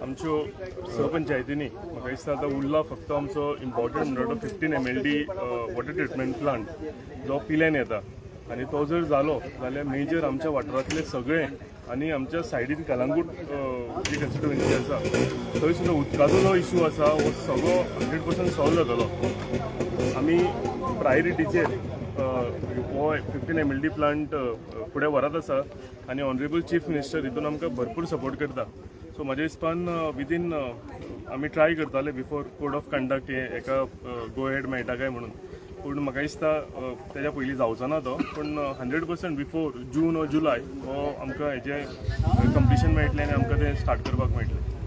आमच्यो स पंचायतींनी म्हाका दिसता आतां उरला फक्त आमचो इम्पॉर्टंट म्हणटा तो 15 MLD water treatment plant जो पिल्यान येता आनी तो जर जालो जाल्यार मेजर आमच्या वाठारांतले सगळे आनी आमच्या सायडीन कलांगूट जी कन्स्टिट्युएन्सी आसा, थंय सुद्दां उदकाचो जो इशू आसा हो सगळो 100% सॉल्व जातलो. आमी प्रायोरिटीचेर हो 15 एमएलडी प्लांट फुडें व्हरत आसा आनी ऑनरेबल चीफ मिनिस्टर हितून आमकां भरपूर सपोर्ट करता. सो म्हाज्या हिसपान विदीन आमी ट्राय करताले बिफोर कोड ऑफ कंडक्ट हे एका गो हेड मेळटा काय म्हणून, पूण म्हाका दिसता तेज्या पयलीं जावचो ना तो. पूण 100% बिफोर जून ऑर जुलय हो आमकां हेजें कंप्लिशन मेळटलें आनी आमकां तें स्टार्ट करपाक मेळटलें.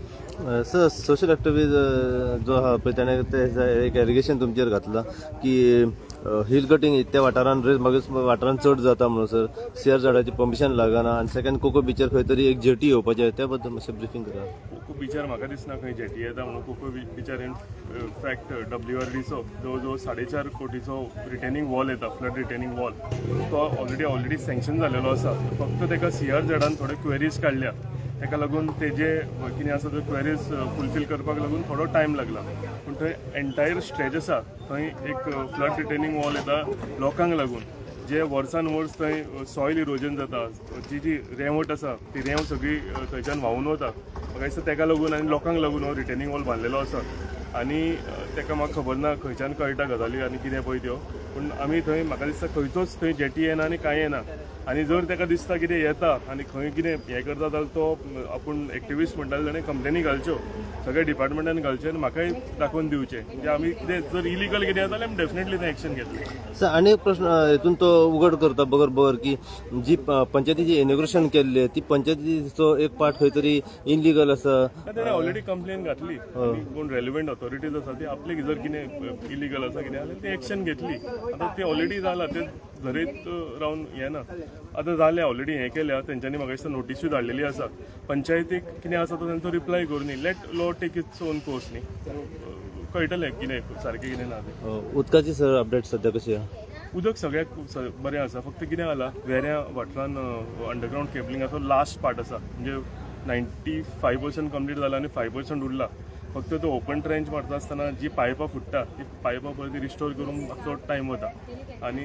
सर, सोशल एक्टिविस्ट जो आहा पळय, ताणें ते एक एलिगेशन तुमचेर घातलां की हिल कटिंग त्या वाठारान मागीर वाठारान चड जाता म्हणून सर, सीआरझेडाची परमिशन लागना आनी सेकंड कोको बिचर खंय तरी एक जेटी येवपाची आहे. त्या बद्दल मातशें ब्रिफींग करा. कोको बिचार म्हाका दिसना खंय जेटी येता म्हणून. कोको बिचार इन फॅक्ट डब्ल्यूआरडीचो जवळ जवळ 4.5 कोटीचो रिटेनिंग वॉल येता, फ्लड रिटेनिंग वॉल, तो ऑलरेडी ऑलरेडी सँक्शन जालेलो आसा. फक्त ताका सीआरझेडान थोड्यो क्वेरीज काडल्या, ताका लागून तेजे कितें आसा त्यो क्वेरीज फुलफील करपाक लागून थोडो टायम लागला. पूण थंय एंटायर स्ट्रेच आसा, थंय एक फ्लड रिटेनिंग वॉल येता लोकांक लागून जे वर्सान वर्स थंय सॉयल इरोजन जाता, जी जी रेंवट आसा ती रेंव सगळी थंयच्यान व्हांवून वता. म्हाका दिसता तेका लागून आनी लोकांक लागून हो रिटेनिंग वॉल बांदलेलो आसा. आनी तेका म्हाका खबर ना खंयच्यान कळटा गजाली आनी कितें पळय त्यो, पूण आमी थंय म्हाका दिसता खंयचोच थंय जेटी येना आनी कांय येना. आनी जर तेका दिसता कितें येता आनी खंय कितें हें करता जाल्यार तो आपूण एक्टिविस्ट म्हणटा, ताणें कंप्लेनी घालच्यो, सगळ्या डिपार्टमेंटान घालचें आनी म्हाकाय दाखोवन दिवचें. म्हणजे आमी कितें जर इलिगल कितें आसा जाल्यार आमी डेफिनेटली तें एक्शन घेतले. सर, आनी एक प्रश्न हेतून तो उगड करता बगर बगर की जी पंचायतीची इनॉग्रेशन केल्ली, ती पंचायतीचो एक पार्ट खंय तरी इलिगल आसा. ताणें ऑलरेडी कंप्लेन घातली आनी कोण रेलिवंट ऑथॉरिटीज आसा ती आपले जर कितें इलिगल आसा कितें जाल्यार ती एक्शन घेतली. आतां ते ऑलरेडी जाला, ते धरीत रावन हें ना. आतां जालें, ऑलरेडी हें केल्या तेंच्यांनी. म्हाका दिसता नोटिसूय धाडलेली आसा पंचायतीक. कितें आसा तो तेंचो रिप्लाय करूं, let law take its own course न्ही. कळटलें कितें सारकें कितें ना तें. उदकाची सर अपडेट सध्या कशी आहा? उदक सगळ्याक बरें आसा. फक्त कितें जाला, वेऱ्या वाठारान अंडरग्रावंड केबलिंगाचो लास्ट पार्ट आसा, म्हणजे 95% कंप्लीट जाला आनी 5% उरला. फक्त तो ओपन ट्रेंच मारता आसतना जी पायपां फुट्टा, ती पायपां परत रिस्टोर करूंक मातसो टायम वता आनी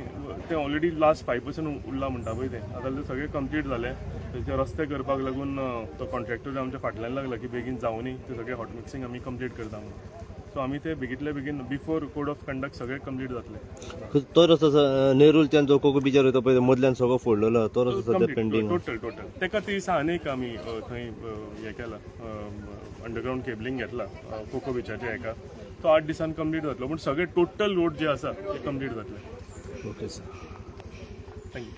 ते ऑलरेडी लास्ट 5% उरला म्हणटा पळय तें. आतां ते सगळें कंप्लीट जालें. तेचे रस्ते करपाक लागून तो कॉन्ट्रॅक्टर आमच्या फाटल्यान लागला की बेगीन जावनी, ते सगळे हॉट मिक्सिंग आमी कंप्लीट करता म्हणून. सो आमी ते बेगीतले बेगीन बिफोर कोड ऑफ कंडक्ट सगळे कंप्लीट जातले. तो रस्तो नेरूलच्यान जो कोको बिचार वयता पळय, मदल्यान सगळो फोडलेलो आहा, तो रस्तो सध्या पेंडींग. टोटल टोटल तेका ती दिसा आनीक आमी थंय हें केला, अंडरग्रावंड केबलिंग घेतला कोको बिचाच्या हेका. तो 8 दिसान कंप्लीट जातलो, पूण सगळे टोटल रोड जे आसा ते कंप्लीट जातले. Okay sir.